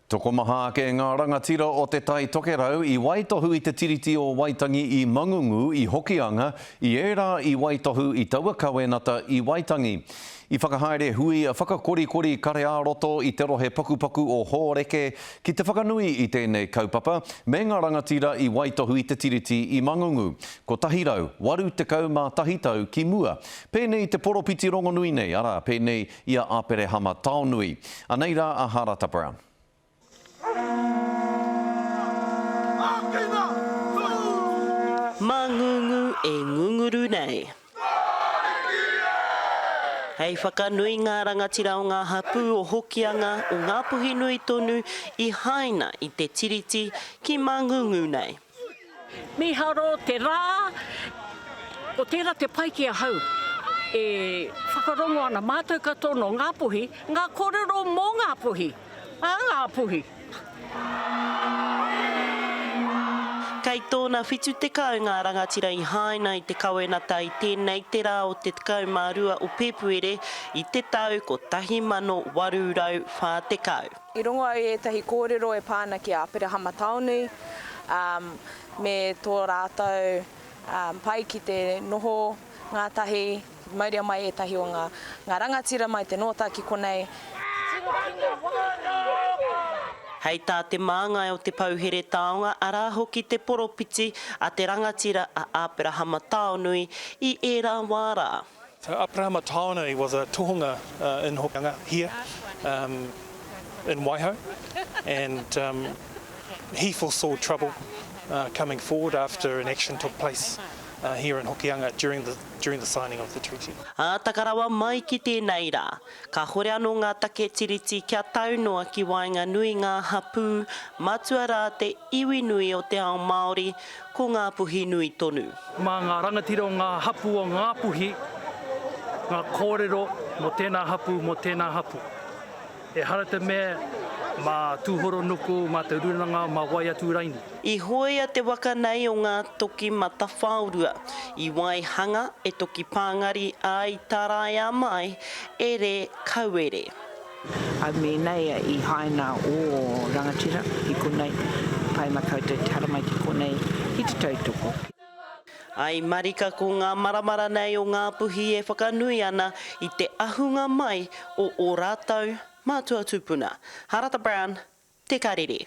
Tokomaha ake ngā rangatira o Te Tai Tokerau i waitohu i te Tiriti o Waitangi i Mangungu, i Hokianga, i ērā i waitohu i taua kawenata i Waitangi. I whakahaere hui whakakorikori kare ā-roto i te rohe pakupaku o Hōreke ki te whakanui i tēnei kaupapa me ngā rangatira i waitohu i te Tiriti i Mangungu, 181 tau ki mua. Pēnei i te poropiti rongonui nei, arā, pēnei i a Aperehama Taonui. Anei rā a Harata Brown. Mangungu e ngunguru nei. Hei whakanui ngā rangatira o ngā hapū o Hokianga, o Ngāpuhi-nui tonu i haina i te tiriti ki Mangungu nei. Mīharo te rā, ko tērā te pai ki ahau e whakarongo ana mātou katoa nō Ngāpuhi, ngā kōrero mō Ngāpuhi, a Ngāpuhi. Kei tōna 70 ngā rangatira i haina i te kawenata i tēnei te rā o te 12 o Pēpuere i te tau 1840. I rongo au i ētahi kōrero e pā ana ki a Aperahama Taonui, ā, me tō rātou pai ki te noho ngātahi, mauria mai ētahi o ngā, ngā rangatira mai te nōta ki konei. Hei tā te māngai o te Pouhere Taonga, arā hoki te poropiti a te rangatira a Aperahama Taonui i ērā wā rā. So Aperahama Taonui was a tohunga in Hokianga here in Waihou and he foresaw trouble coming forward after an action took place here in Hokianga during the during the signing of the treaty. Ā, taka rawa mai ki tēnei rā, kāhore anō ngā take Tiriti kia tau noa ki waenganui ngā hapū, matua rā te iwi nui o te ao Māori, ko Ngāpuhi nui tonu. Mā ngā rangatira o ngā hapū o Ngāpuhi ngā kōrero mō tēnā hapū, mō tēnā hapū. Ehara te mea mā Tūhoronuku, mā Te Rūnanga, mā wai atu raini. I hoea te waka nei o ngā toki matawhaorua, i waihanga e Toki Pāngari, ā, i tāraia mai e Re Kauere. I mēnei i haina ō rangatira ki konei, pai ma koutou te haramai ki konei ki te tautoko. I marika ko ngā maramara nei o Ngāpuhi e whakanui ana i te ahunga mai o ō rātou mātua tūpuna. Harata Brown, Te Karere.